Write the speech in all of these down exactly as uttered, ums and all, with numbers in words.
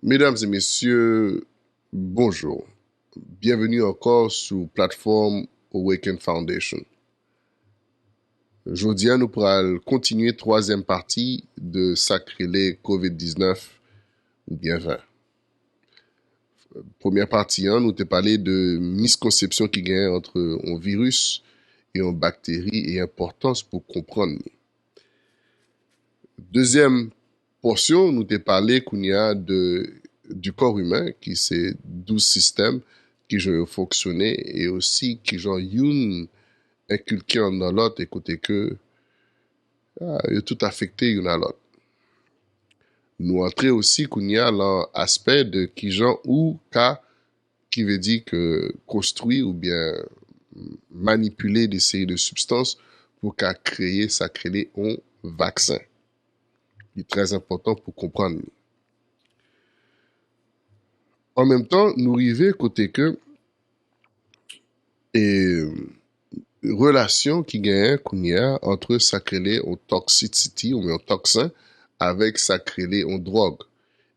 Mesdames et messieurs, bonjour. Bienvenue encore sou platfòm Awaken Foundation. Jodi a, nou pral kontinye twazyèm pati de sa k rele kovid diznèf oubyen ven. Premyè pati an, nou te pale de miskonsepsyon ki genyen ant yon viris e yon bakteri e enpòtans pou konprann li. Dezyèm pòsyon, nou te pale kounye a de du corps humain, ki se douz sistèm, ki jan yo fonksyone, e osi ki jan youn enkilke anndan lòt, e kote ke ah, yo tout afekte youn a lòt. Nou antre osi kounye a lan aspè de ki jan ou ka, ki vle di ke konstwi oubyen manipile de seri de sibstans pou ka kreye sa k rele yon vaksen. Li trè enpòtan pou konprann li. An menm tan, nou rive kote ke e relasyon ki genyen kounye a ant sa k rele yon toxicity oubyen yon toksen avèk sa k rele yon dwòg.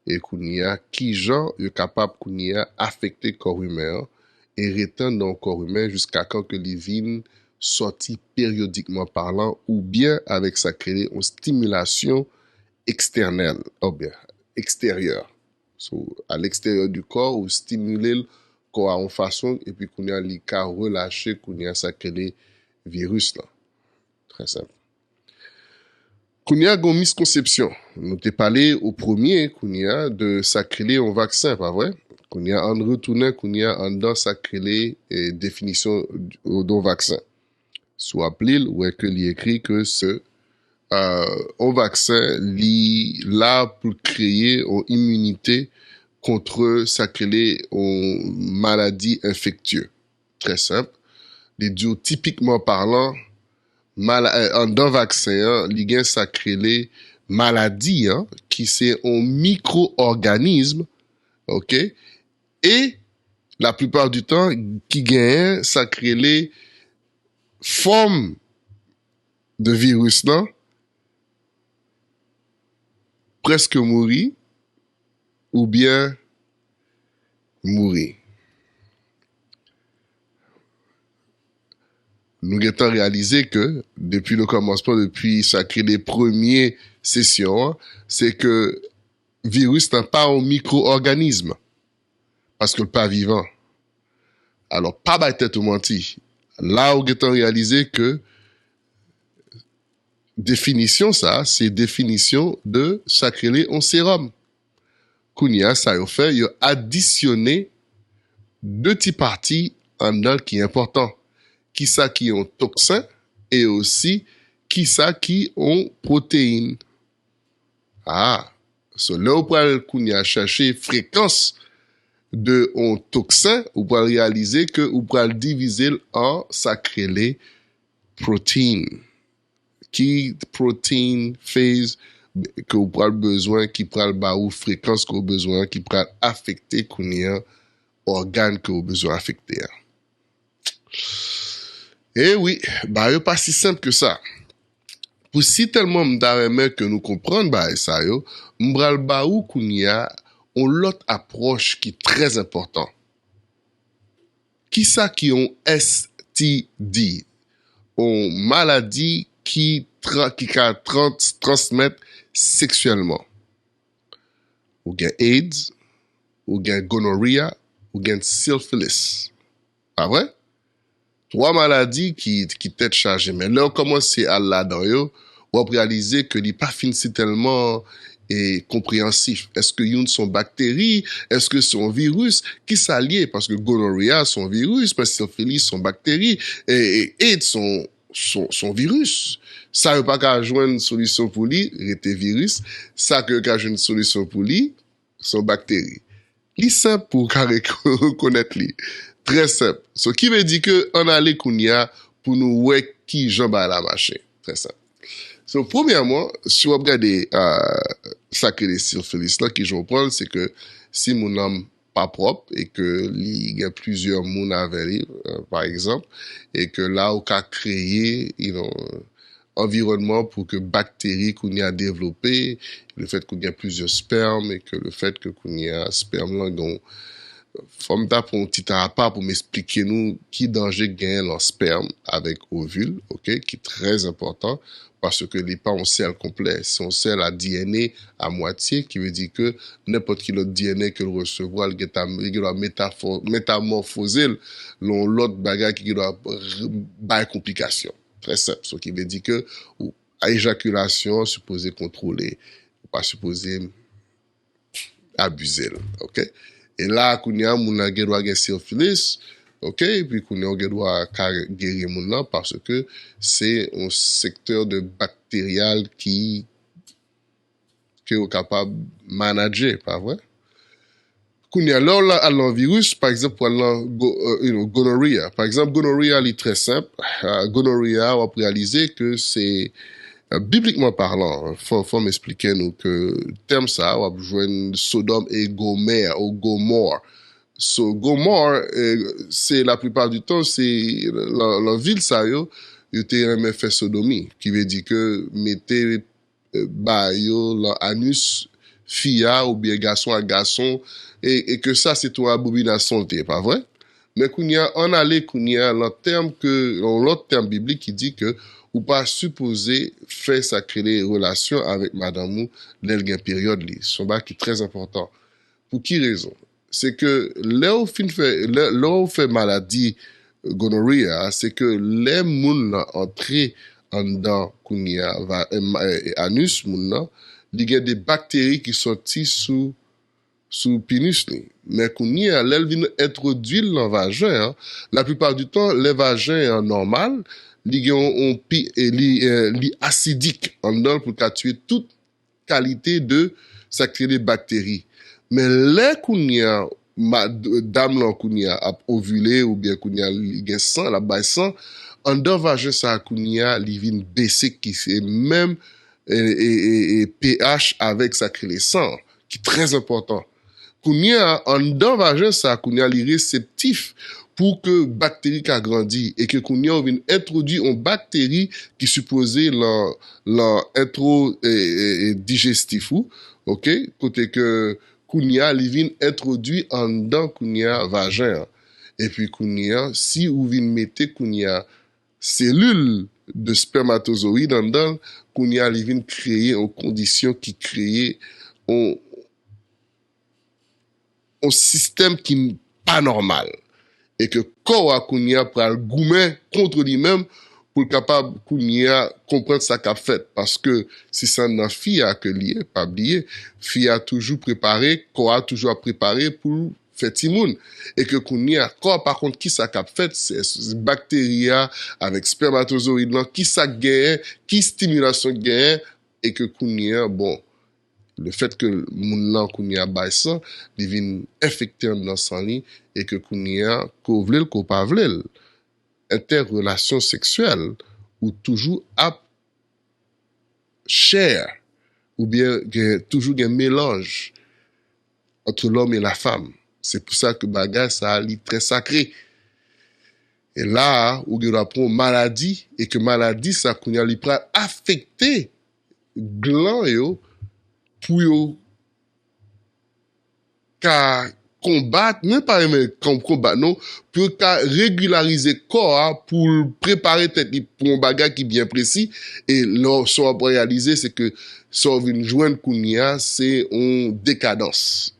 E kounye a, ki jan yo kapab kounye a afekte kò imen an e retan nan yon kò imen jiskakan ke li vin sòti peryodikman palan oubyen avèk sa k rele yon stimilasyon ekstènèl oubyen eksteryè. So, à l'extérieur du corps, ou stimile l kò a yon fason, epi kounye a li ka relache kounye a sa k rele viris lan. Trè senp. Kounye a gen yon miskonsepsyon. Nou te pale o premye kounye a de sa k rele yon vaksen, pa vre? Kounye a ann retounen kounye a anndan sa k rele eh, definisyon de yon vaksen. Si w ap li l, ou wè ke li ekri ke se euh, yon vaksen, li la pou l kreye yon iminite kont sa k rele yon maladi enfektye. Trè senp. Li di w tipikman palan, mala, eh, anndan vaksen an, li gen sa k rele maladi an, ki se yon mikwo-òganizm, oke? E la plupart du temps, ki genyen sa k rele fòm de viris lan prèske mouri oubyen mouri. Nou gentan reyalize ke depi le kòmansman, depi sa k rele premye sesyon an, se ke viris lan pa yon mikwo-òganizm, paske l pa vivan. Alò, pa bay tèt ou manti. La, ou gentan reyalize ke definisyon sa, se definisyon de sa k rele yon seròm. Kounye a, sa yo fè, yo adisyone de ti pati anndan l ki enpòtan. Kisa ki yon toksen e osi kisa ki yon pwoteyin. Ah, so lè ou pral kounye a chèche frekans de yon toksen, ou pral reyalize ke ou pral divize l an sa k rele protein. Ki protein phase ke ou pral bezwen, ki pral ba ou frekans ke ou bezwen, ki pral afekte kounye a ògàn ke ou bezwen afekte a. E wi, ba yo pa si senp ke sa. Pou si tèlman m ta renmen ke nou konprann bagay sa yo, m pral ba ou kounye a yon lòt apwòch ki trè enpòtan. Kisa ki yon S T D? Yon maladi ki, tra, ki ka trans, transmèt seksyèlman. Ou gen AIDS, ou gen gonorrhea, ou gen syphilis. Pa vre? Twa maladi ki, ki tèt chaje. Men lè w kòmanse al ladan yo, w ap reyalize ke li pa fin si tèlman e konpreyansif. Èske youn se yon bakteri? Èske se yon viris? Kisa l ye? Paske gonorrhea se yon viris, men syphilis se yon bakteri, e, e AIDS se yon, se yon, se yon viris. Sa yo pa ka jwenn solisyon pou li, rete viris. Sa ke yo ka jwenn solisyon pou li, se yon bakteri. Li senp pou w ka rekonèt li. Trè senp. So, ki vle di ke ann ale kounye a pou nou wè ki jan bagay la mache. Trè senp. So, premyèman, si w ap gade ah, sa k rele syphilis lan, ki jan w pran l, se ke si moun nan pa pwòp e ke li gen plizyè moun avè li, eh, pa egzanp, e ke la ou ka kreye, you know, anviwònman pou ke bakteri kounye a devlope, le fèt ke gen plizyè spèm e ke le fèt ke kounye a spèm lan gen, fò m ta pran yon ti tan apa pou m esplike nou ki danje gen lan spèm avèk ovil, ok, ki trè enpòtan, paske li pa yon sèl konplè, se yon sèl a D N A a mwatye, ki vle di ke nenpòt ki lòt D N A ke l resevwa, li gen ta, li gen dwa metafò-, metamòfoze l lan yon lòt bagay ki gen dwa r-, bay konplikasyon. Trè senp. So ki vle di ke ou, ejakilasyon an sipoze kontwole. Ou pa sipoze abize l. Ok? E la, kounye a, moun nan gen dwa gen sifilis, ok? Epi kounye a, ou gen dwa ka geri moun nan paske se yon sektè de bakteryal ki ke yo kapab manadje, pa vre? Kounye a, lè w al lan viris, pa egzanp, w al lan go, euh, you know, gonorrhea. Pa egzanp, gonorrhea, li trè senp. Ah, gonorrhea, w ap reyalize ke se, euh, biblikman palan, fò, fò m esplike nou ke tèm sa, w ap jwenn Sodòm e Gomè, ou Gomò. So, Gomò, euh, se laplipa di tan, se lan, lan vil sa yo, yo te renmen fè sodomi, ki vle di ke mete eh, ba yo lan anis fi a oubyen gason a gason, e, e ke sa se tou abominasyon l te ye, pa vre? Men kounye a, ann ale kounye a lan tèm ke, yon lòt tèm biblik ki di ke ou pa sipoze fè sa k rele relasyon avèk madanm ou lè l gen peryòd li. Se yon bagay ki trè enpòtan. Pou ki rezon? Se ke lè w fin fè, lè, lè w fè maladi gonorrhea a, se ke lè moun nan antre anndan kounye a, va, eh, ma- eh, anus moun nan, li gen de bakteri ki sòti sou, sou pinis li. Men kounye a, lè l vin entwodui l lan vajen an, laplipa di tan, lè vajen an nòmal, li gen yon, yon pi, eh, li, eh, li asidik anndan l pou l ka tiye tout kalite de sa k rele bakteri. Men lè kounye a, ma- dam lan kounye a ap ovile oubyen kounye a li gen san, l ap bay san, anndan vajen sa a kounye a li vin bese ki se menm, e, e, e, e pH avèk sa k rele san, ki trè enpòtan. Kounye a, anndan vajen sa a, kounye a, li reseptif pou ke bakteri ka grandi e ke kounye a, ou vin entwodui yon bakteri ki sipoze lan, lan entwo, e, e, e, dijestif ou, ok? Kote ke kounye a, li vin entwodui anndan kounye a, vajen an. Epi kounye a, si ou vin mete kounye a, selil de spèmatozoyid anndan l, kounye a, li vin kreye yon kondisyon ki kreye yon, yon sistèm ki pa nòmal. E ke kò a kounye a pral goumen kont li menm pou l kapab kounye a konprann sa k ap fèt. Paske si se anndan fi a ke li ye, pa bliye, fi a toujou prepare, kò a toujou ap prepare pou l fè timoun. E ke kounye a, kò a pa konn ki sa k ap fèt, se, se bakteri a avèk spèmatozoyid lan, ki sa k genyen, ki stimilasyon k genyen, e ke kounye a, bon, le fèt ke moun nan kounye a bay san, li vin enfekte anndan san li, e ke kounye a, ke w vle l, ke w pa vle l, entèrelasyon seksyèl, ou toujou ap share, oubyen gen, toujou gen melanj entre l'homme et la femme. Se pou sa ke bagay sa a, li trè sakre. E la a, ou gen dwa pran yon maladi, e ke maladi sa, kounye a, li pral afekte glan yo pou yo ka konbat, mwen pa renmen kon- konbat non, pou yo ka regilarize kò a, pou l prepare tèt li pou yon bagay ki byen presi, e lè w, sa w ap reyalize, se ke sa w vin jwenn kounye a, se yon dekadans.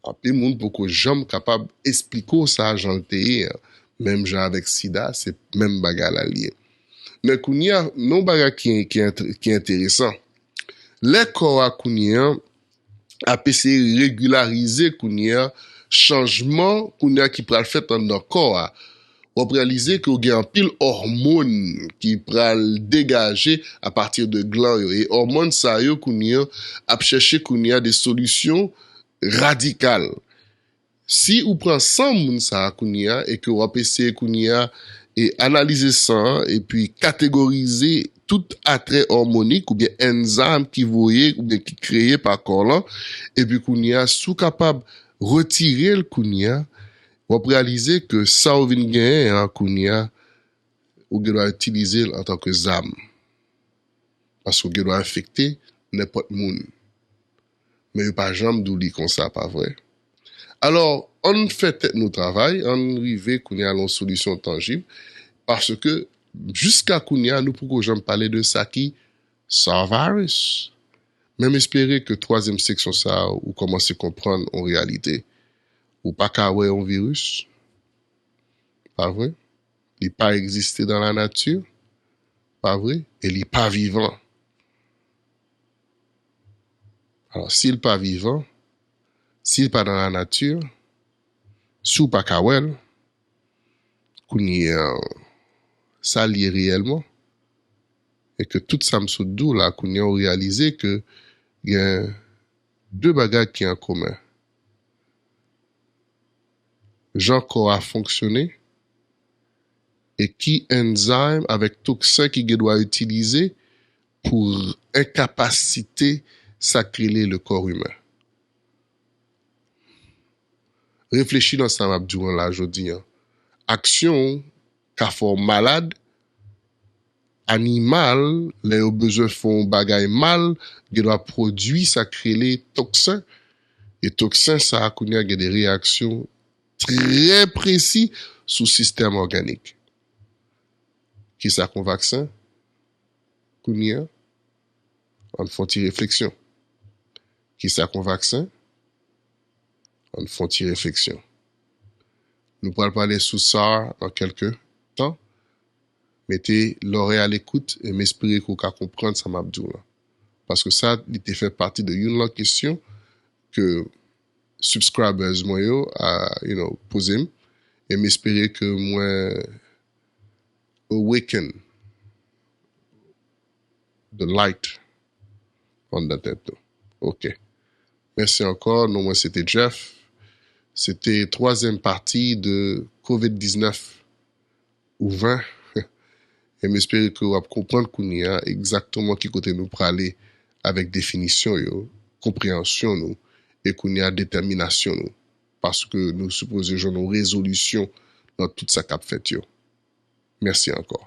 Anpil moun poko janm kapab esplike w sa jan l te ye an. Menm jan avèk sida, se menm bagay la l ye. Men kounye a, nan yon bagay ki, ki, ent- ki enteresan. Lè kò a kounye a ap eseye regilarize kounye a, chanjman kounye a ki pral fèt anndan kò a, w ap reyalize ke w gen anpil òmòn ki pral degaje apati de glan yo. E òmòn sa yo kounye a ap chèche kounye a de solisyon radikal. Si ou pran san moun sa a kounye a e ke w ap eseye kounye a e analize san an epi kategorize tout atrè òmonik oubyen enzyme ki voye oubyen ki kreye pa kò lan, epi kounye a, si w kapab retire l kounye a, w ap reyalize ke sa w vin genyen an kounye a, ou gen dwa itilize l antanke zam. Paske ou gen dwa enfekte nenpòt moun. Men yo pa janm di w li konsa, pa vre? Alò, ann fè tèt nou travay, ann rive kounye a nan yon solisyon tanjib, paske jiska kounye a, nou poko janm pale de sa ki SARS virus. Men m espere ke twazyèm seksyon sa a, ou kòmanse konprann yon reyalite. Ou pa ka wè yon viris, pa vre? Li pa egziste dans la nature, pa vre? E li pa vivan. Alò, si l pa vivan, si l pa dans la nature, si w pa ka wè l, kounye a, sa l ye reyèlman, e ke tout sa m sot di w la, kounye a, ou reyalize ke gen de bagay ki an komen. Jan kò a fonksyone e ki enzyme avèk toksen ki gen dwa itilize pou enkapasite sa k rele le corps humain. Reflechi nan sa m ap di w la jodi a. Aksyon w ka fè w malad, animal, lè yo bezwen fè yon bagay mal, gen dwa pwodui sa k rele toksen. E toksen sa a, kounye a, gen de reyaksyon trè presi sou sistèm òganik. Kisa k yon vaksen? Kounye a, ann fè yon ti refleksyon. Kisa k yon vaksen? Ann fè yon ti refleksyon. Nou pral pale sou sa an kèlke tan. Mete lòrèy a lekout e m espere ke w ka konprann sa m ap di w la. Paske sa, li te fè pati de youn nan kesyon ke subscribers mwen yo a, you know, poze m. E m espere ke mwen awaken the light anndan tèt nou. Ok. Mèsi ankò. Non mwen se te Jeff. Se te twazyèm pati de kovid diznèf ou ven. E m espere ke w ap konprann kounye a egzakteman ki kote nou prale avèk definisyon yo, konpreyansyon nou, e kounye a detèminasyon nou. Paske nou sipoze jwenn yon rezolisyon nan tout sa k ap fèt yo. Mèsi ankò.